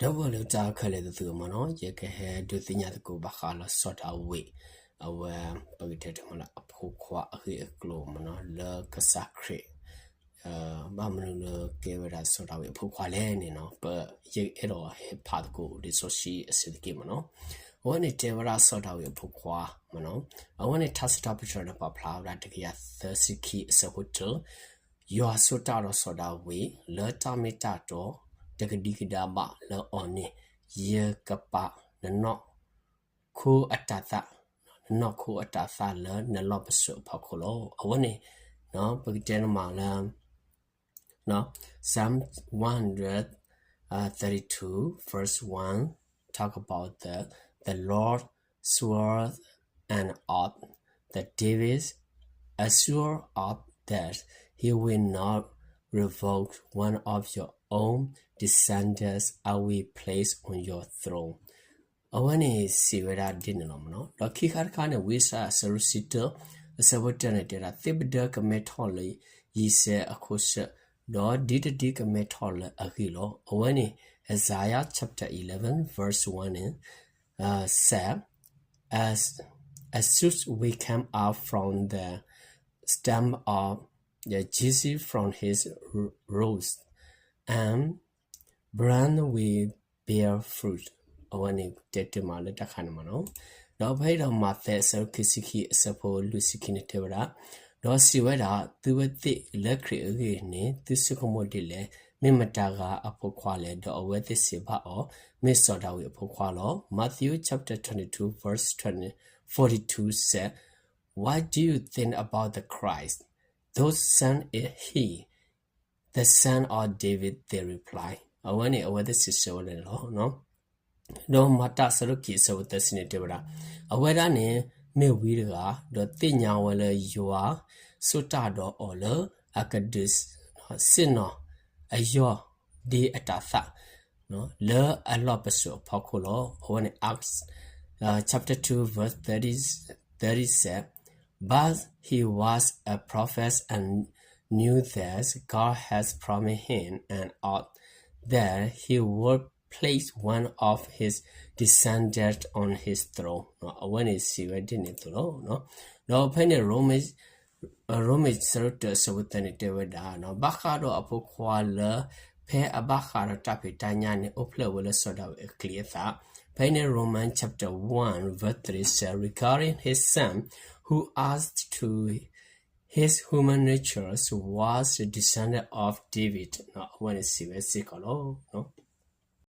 ဒီပုၢ်ဝဲၢ်လၢတၢ်ခဲလၢာ်သ့ၣ်သုမ့ၢ်နီၤ, ယကဟဲဒုးသ့ၣ်ညါသကိးဘၣ်ဃးလၢစီၤဒၤဝံး, အဝဲ ပကတဲတမ့ၢ်လၢအဖိခွါအဂ့ၢ်အကျိၤမ့ၢ်နီၤ, လၢကစၢ်ခရံာ် ဘၣ်မနုၤလၢကဲဝဲဒၣ်စီၤဒၤဝံးအဖိခွါလဲၣ်န့ၣ်နီၤ, ပ ယအဲၣ်ဒိးဟဲဖးသကိးလံာ်စီဆှံအဆၢတက့ၢ်မ့ၢ်နီၤ. အဝဲန့ၣ်တဲဝဲဒၣ်စီၤဒၤဝံးအဖိခွါမ့ၢ်နီၤ, အဝဲန့ၣ်ထါစံးထီၣ်ပတြၢၤန့ၣ် ပာ်ဖျါဝဲဒၣ်တကယၤသၢဆံခံအဆၢဖိတၢ, ယွၤဆိၣ်တၢ်ဒီးစီၤဒၤဝံး လၢတၢ်မ့ၢ်တၢ်တီ တကဒံကဒါဘၣ်လၢအီၤန့ၣ်, ယကပာ်နနီၢ်ခိအတၤသၣ်, နနီၢ်ခိအတၤသၣ်လၢနလီၢ်ပစိာ်အဖီခိၣ်လီၤ. အဝဲန့ၣ် ပကတဲန့ၣ်မးလၢ Psalm one hundred thirty-two, verse one, talk about the, the Lord swore an oath, the David assured us that he will not revoke one of your own descendants I will place on your throne. အဝဲန့ၣ်စံးဝဲဒၣ်ဒ်န့ၣ်လီၤမ့ၢ်နီၤ. ဒီးခံခါတခါန့ၣ် ဝံယၡါယၤအဆၢဒိၣ်တဆံတၢ အဆၢဖိတၢန့ၣ်တဲဒၣ် သ့ၣ်ပဒၢကမဲထီၣ်လၢယံၤစဲးအခိၣ်ဆၢၣ်, ဒီးဒ်တဒ်ကမဲထီၣ်လၢအဂ့ၢ်လီၤ. အဝဲန့ၣ် Isaiah chapter eleven verse one န့ၣ် said, as, as shoots will come up from the stem of the Jesse from his roots, and branch will bear fruit. အဝဲန့ၣ်တဲတ့ၢ်မးလၢတၢ်ခါန့ၣ်မ့ၢ်နီၤ. ဒီးဖဲအံၤဒီးမးသဲအဆၢဒိၣ်ခံဆံခံအဆၢဖိလွံၢ်ဆံခံန့ၣ်တဲဝဲဒၣ်, ဒီးစံးဝဲဒၣ်, သုဝဲသ့ၣ်လၢခရံာ်အဂ့ၢ်န့ၣ် သုဆိကမိၣ်ဒ်လဲၣ်, မ့ၢ်မတၤဂၤအဖိခွါလဲၣ်. ဒီးအဝဲသ့ၣ်စံးဘၣ်အီၤ, မ့ၢ်စီၤဒၤဝံးအဖိခွါလီၤ. Matthew chapter twenty-two verse forty-two said, What do you think about the Christ? Those son is he, the son of David, they reply. အဝဲန့ၣ် အဝဲသ့ၣ်စံးဆၢဝဲန့ၣ်လီၤ. ဒီးမၤတၢ်အဆၢဒိၣ်ခံအဆၢဖိသၢဆံန့ၣ်တဲဝဲဒၣ်, အဝဲဒၣ်န့ၣ် မ့ၢ်ဝံတဂၤ, ဒီးသ့ၣ်ညါဝဲလၢယွၤဆိၣ်တၢ်ဒီးအီၤလၢအကဒုးဆ့ၣ်နီၤအယီၢ်ဒ့အတၤသၣ် လၢအလီၢ်ပစိာ်အဖီခိၣ်လီၤ. အဝဲန့ၣ် Acts chapter two verse thirty, thirty said, But he was a prophet and knew that God has promised him an oath that he would place one of his descendants on his throne. အဝဲန့ၣ်စံးဝဲဒ်န့ၣ်အသိးလီၤ. ဒီးဖဲန့ၣ် ရိမ့ၤ ရိမ့ၤဆၢဒိၣ်တၢအဆၢဖိသၢန့ၣ်တဲဝဲဒၣ်, ဘၣ်ဃးဒီးအဖိခွါလၢ ဖဲအဘၣ်ဃးဒီးတၢ်ဖံးတၢ်ညၣ်န့ၣ် အိၣ်ဖျဲၣ်ဝဲလၢစီၤဒၤဝံးအချံအသၣ်, ဖဲန့ၣ် Romans chapter one verse three said, regarding his son, who as to his human nature was the descendant of David. အဝဲန့ၣ်စံးဝဲစ့ၢ်ကီးလီၤ.